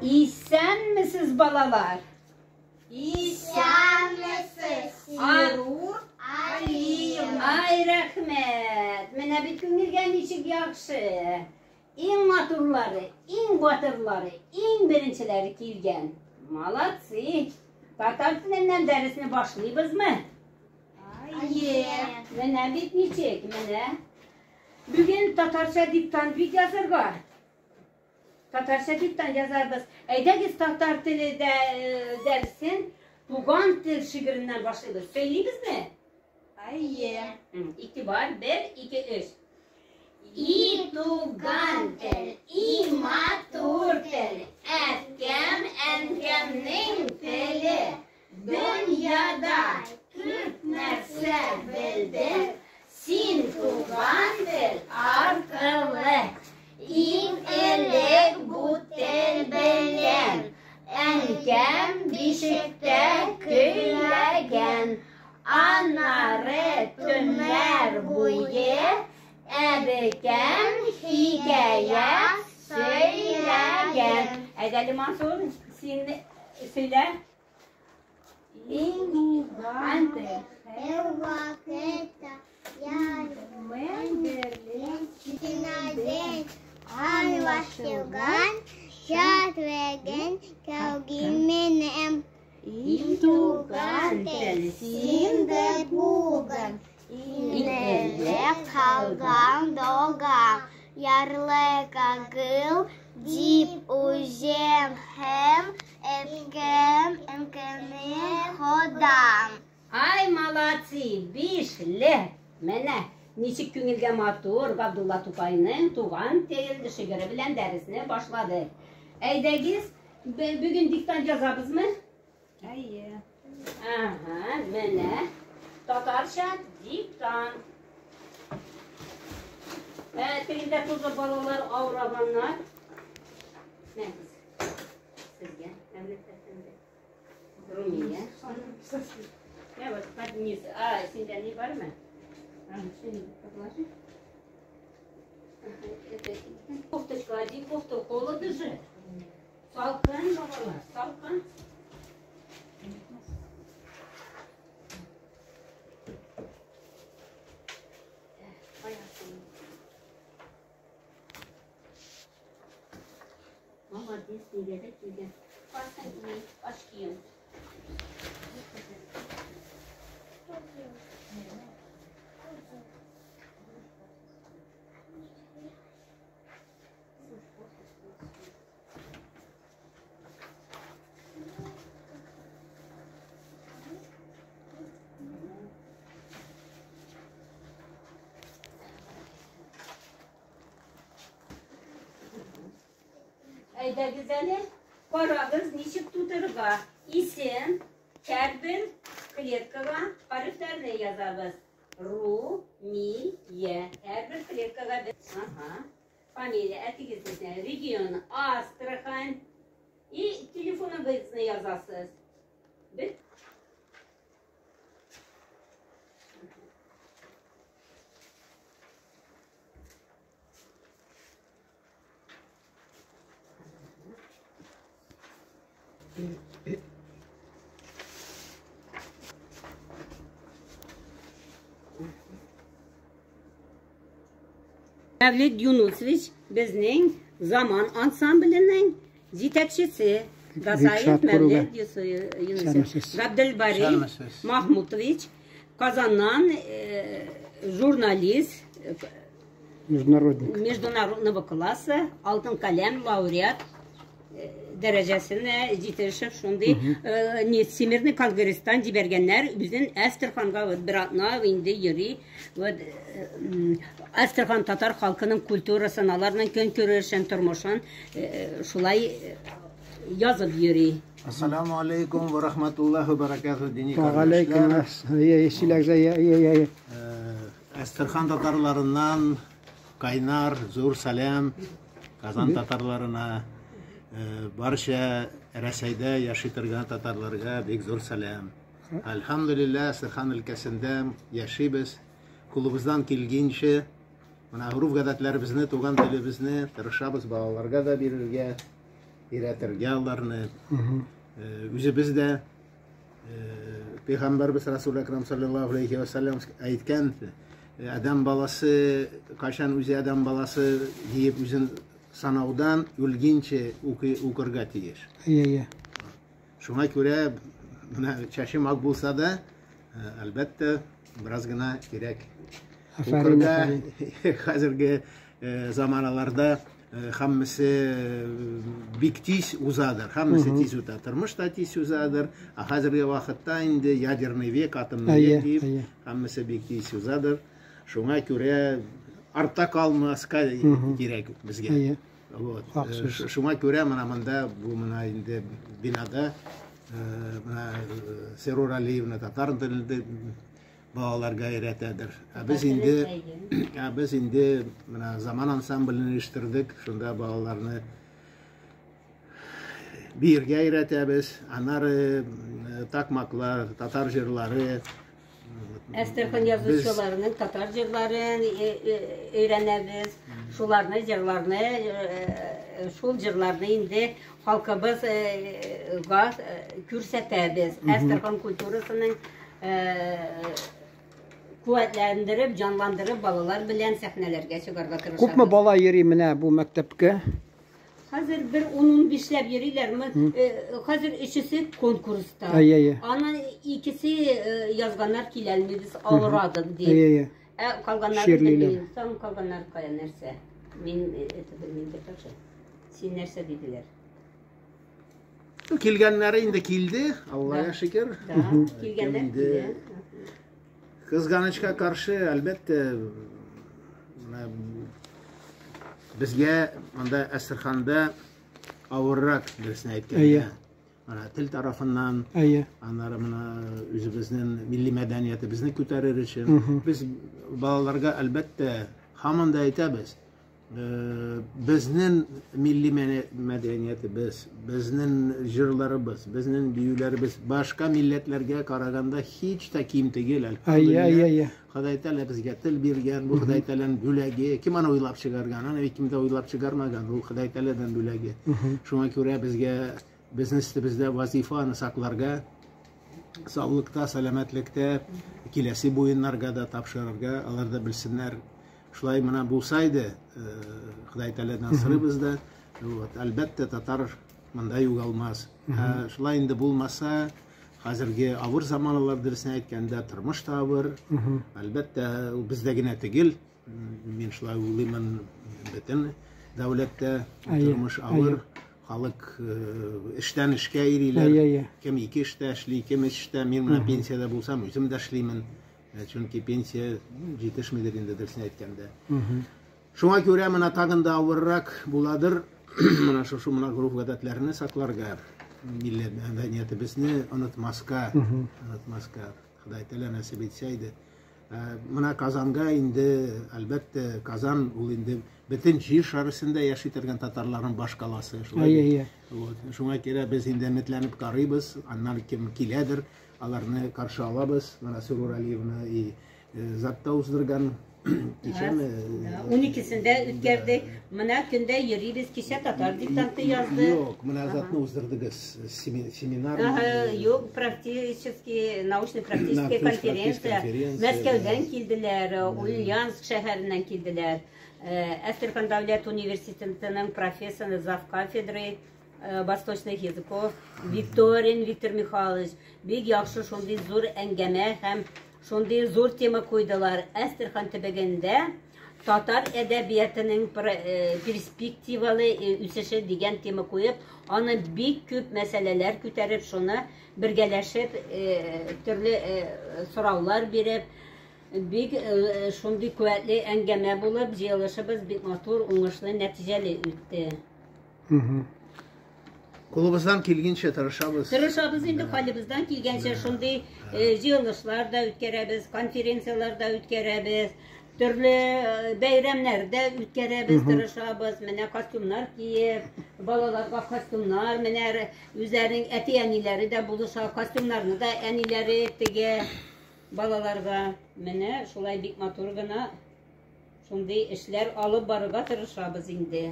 Исәнмесез, балалар! Исәнмесез, Сирур Алиевна. Ай, рәхмәт! Менә бит күңелгә ничек яхшы. Иң матурлары, иң батырлары, иң беренчеләре килгән. Молодцы! Татар теленнән дәресне башлыйбызмы? Әйе. Менә бит ничек, менә. Бүген татарча диктант бит язырга. Татарча диктант язарбыз. Әйдәгез татар теле дә дәресен Туган тел шигыреннән башлыйбыз. Сөйлибезме? Әйе. Игътибар, 1, 2, 3. И туган тел, и матур тел, әткәм, әнкәмнең теле. Дөньяда күп нәрсә белдем, син туган тел аркылы. Иң элек бу тел белән әнкәм бишектә көйләгән. Аннары төннәр буе әбекәм хикәя сөйләгән. Әйдә әле, Мансур, син сөйлә. Иң туган тел. Бер вакытта Синаден аңлашылган шатлыгын кәүгин минем. Иң туган тел Син дә бүген Инеле калган дога Ярлыкагыл дип үзем һәм әткәм әнкәнең Ходам. Ай, молодцы, бишле. Менә ничек күңелгә матур Габдулла Тукайның Туган тел шигыре белән дәресне башладык. Әйдәгез, бүген диктант язабызмы? Әйе. Ага, менә татарча диктант. Тегендә тузы балалар авыраганнар. Мәгез. Сезгә, Мәүлет әфәнде. Румия. Я вот подниз. А, синдә ни бармы? А, син положи. Это, кофточку одень, кофту холодно же. Салкын, балалар, салкын. Молодец, нигә дә килгән. Барсын и аш кием. Әйдәгез әле, карагыз, ничек тутырырга. Исем, һәрбер клеткага хәрефләрне язабыз. Ру, ми, е. Һәрбер клеткага бер. Ага. Фамилия, әтигезнеке, регион, Астрахань. И телефоныгызны язасыз. Бет. Мәвлид Юнусович безнең Заман ансамбленең җитәкчесе. Гасаев Мәвлид Юнусович. Габделбари Махмутович Казаннан журналист, Международник. Международного класса, Алтын каләм лауреат дәрәҗәсенә җитешеп, шундый не Всемирный конгресстан җибәргәннәр, үзен Әстерханга вот бер атна инде йөри. Вот Әстерхан татар халкының культурасын, аларның көнкүрешен, тормышын шулай язып йөри. Ассаламу алейкум ва рахматуллахи ва баракатух, дини Ва алейкум кардәшләр. Әстерхан татарларыннан кайнар зур сәлам Казан татарларына, барча Рәсәйдә яши торган татарларга бик зур сәлам. Альхамдулилла, Әстерхан өлкәсендә яшибез. Кулыбыздан килгәнчә, менә гореф-гадәтләребезне, туган телебезне тырышабыз балаларга да бирергә. Өйрәтергә аларны. Үзебез дә Пәйгамбәрбез Расул Әкрам саллаллаһу алейхи ва саллям әйткән, адәм баласы кайчан үзе адәм баласы диеп үзен санаудан үлгенче укырга тиеш. Әйе, әйе. Шуңа күрә менә чәчем ак булса да, әлбәттә, бераз гына кирәк. Афәрин, Укырга афәрин. хәзерге заманаларда һәммәсе бик тиз узадыр, һәммәсе тиз үтә. Тормыш та тиз узадыр. Ә хәзерге вакытта инде ядерный век, атомный Әйе, век дип, әйе. һәммәсе бик тиз узадыр. Шуңа күрә артта калмаска кирәк безгә. Әйе. Вот. Хак сүз. Шуңа күрә менә монда бу менә инде бинада менә Серур Алиевна татар телендә балаларга өйрәтәдер. Ә без инде менә Заман ансамблен оештырдык, шунда балаларны биергә өйрәтәбез. Аннары такмаклар, татар җырлары. Әстерхан язучыларының татар җырларын өйрәнәбез. Шуларны җырларны, шул җырларны инде халкыбыз га күрсәтәбез. Әстерхан культурасының куәтләндереп, җанландырып балалар белән сәхнәләргә чыгарга тырышабыз. Күпме бала йөри менә бу мәктәпкә? Хәзер бер 10-15ләп йөриләрме? Хәзер өчесе конкурста. Әйе, әйе. Аның икесе язганнар киләлмибез, авырадык дип. Әйе, әйе. Ә калганнары Чирлиләр. белмим. Соң калганнар кая нәрсә? Мин это белмим дә тоже. Син нәрсә диделәр? Ну, килгәннәре инде килде, Аллага шөкер. Да, килгәннәр Инде килде. Кызганычка каршы, әлбәттә, менә безгә монда Әстерханда авыррак, дөресен әйткәндә. Әйе. Менә тел тарафыннан, Әйе. аннары менә үзебезнең милли мәдәниятебезне күтәрер өчен без балаларга әлбәттә һаман да әйтәбез. Безнең милли мәдәниятебез, безнең җырларыбыз, безнең биюләребез башка милләтләргә караганда һич тә ким түгел, Әйе, әлхәмдүлилләһ. әйе, әйе. Ходай Тәгалә безгә тел биргән, бу Ходай Тәгаләнең бүләге. Кем аны уйлап чыгарган? Аны бит кем дә уйлап чыгармаган, ул Ходай Тәгаләдән бүләге. Шуңа күрә безгә безнең өстебездә вазифа аны сакларга, саулыкта, сәламәтлектә киләсе буыннарга да тапшырырга, алар да белсеннәр. Шулай менә булса иде, Ходай Тәгаләдән сорыйбыз да, вот, әлбәттә, татар монда югалмас. Ә шулай инде булмаса, хәзерге авыр заманалар, дөресен әйткәндә, тормыш та авыр. Әлбәттә, ул бездә генә түгел. Мин шулай уйлыймын, бөтен дәүләттә Әйе, тормыш авыр. Халык эштән эшкә йөриләр. Әйе, әйе. Кем ике эштә эшли, кем өч эштә. Мин менә пенсиядә булсам, үзем дә эшлимен. Чөнки пенсия җитешмидер инде, дөресен әйткәндә. Шуңа күрә менә тагын да авыррак буладыр. Менә шушы менә гореф-гадәтләрне сакларга, милли мәдәниятебезне онытмаска, онытмаска. Ходай Тәгалә насыйп итсә иде. Менә Казанга инде, әлбәттә, Казан ул инде бөтен җир шарысында яши торган татарларның баш каласы. Шулай Әйе, бит? әйе. Вот. Шуңа күрә без инде өметләнеп карыйбыз. Аннан кем киләдер, аларны каршы алабыз. Менә Сурур Алиевна и затта уздырган кичәме? 12-сендә үткәрдек. Менә көндә йөрибез. Кичә татар диктанты язды. Юк, менә затны уздырдыгыз. Семинар. Ага, юк, практически, научно-практическая Научно-практическая конференция. конференция, Мәскәүдән да. килделәр, Ульяновск шәһәреннән килделәр. Әстерхан дәүләт университетының профессоры, зав кафедры восточных языков Викторин Виктор Михайлович бик яхшы шундый зур әңгәмә һәм шундый зур тема куйдылар. Әстерхан төбәгендә татар әдәбиятының перспективалы үсеше дигән тема куеп, аны бик күп мәсьәләләр күтәреп, шуны бергәләшеп, төрле сораулар биреп, бик шундый куәтле әңгәмә булып, җыелышыбыз бик матур, уңышлы, нәтиҗәле үтте. Кулыбыздан килгәнчә тырышабыз. Тырышабыз инде халыбыздан килгәнчә шундый җыелышлар да үткәрәбез, конференцияләр дә үткәрәбез, төрле бәйрәмнәр дә үткәрәбез, тырышабыз. Менә костюмнар киеп, балаларга костюмнар, менә үзләренең әти-әниләре дә булыша, костюмнарны да әниләре тегә балаларга. Менә шулай бик матур гына шундый эшләр алып барырга тырышабыз инде.